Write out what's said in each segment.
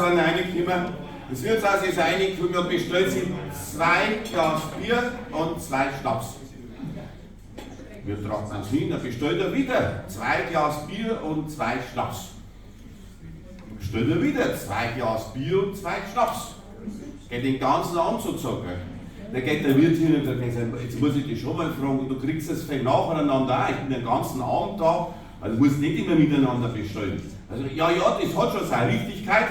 sind reingekommen. Das Wirtshaus ist reingekommen und bestellt sich 2 Glas Bier und 2 Schnaps. Wir tragen uns hin, dann bestellt er wieder 2 Glas Bier und 2 Schnaps. Bestellt er wieder 2 Glas Bier und 2 Schnaps. Geht den ganzen Abend sozusagen. Da geht der Wirt hin und sagt, jetzt muss ich dich schon mal fragen, du kriegst das vielleicht nacheinander auch, ich bin den ganzen Abend da, also musst nicht immer miteinander bestellen. Also, ja, ja, das hat schon seine Richtigkeit.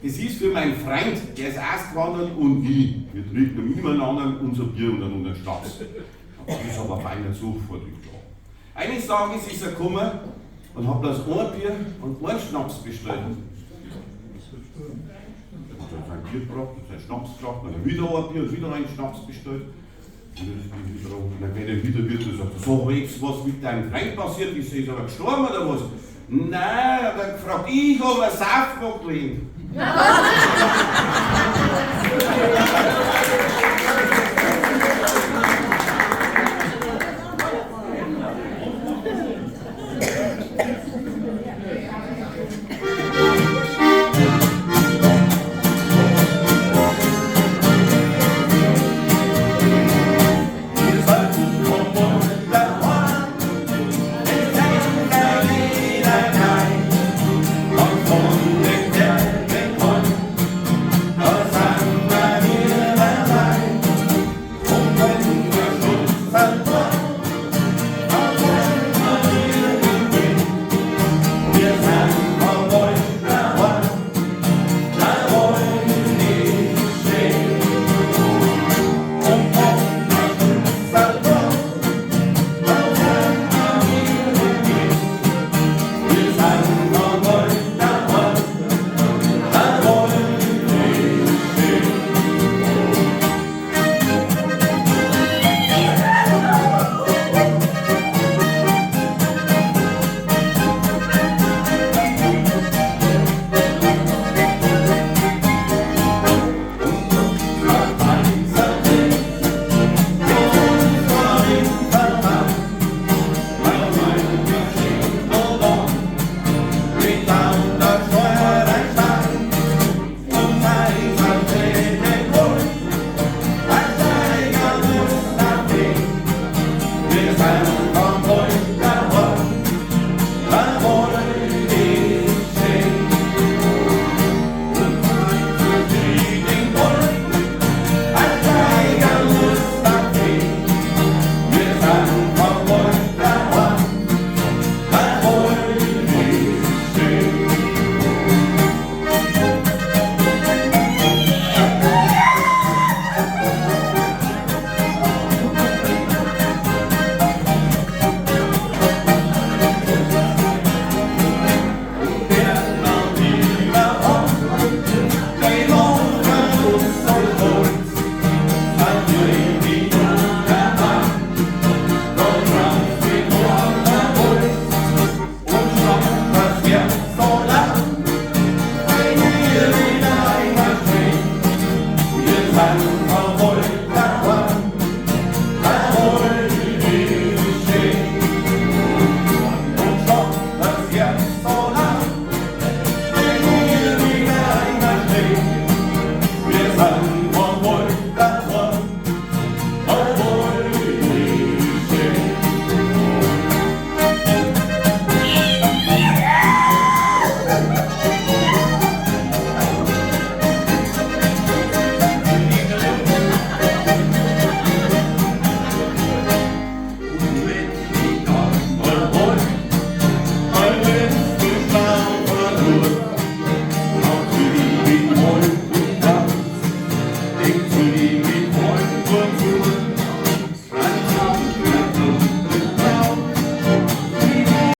Das ist für meinen Freund, der ist ausgewandert und ich. Wir trinken miteinander unser Bier und dann unseren Schnaps. Das ist aber beinahe sofort klar. Eines Tages ist er gekommen und hat bloß ein Bier und einen Schnaps bestellt. Hat er sein Bier gebracht und seinen Schnaps gebracht, dann wieder ein Bier und wieder einen Schnaps bestellt. Und dann geht er wieder und sagt, so jetzt was mit deinem Freund passiert ist, ist er gestorben oder was? Nein, er hat gefragt, ich habe einen Saftbock gelehnt.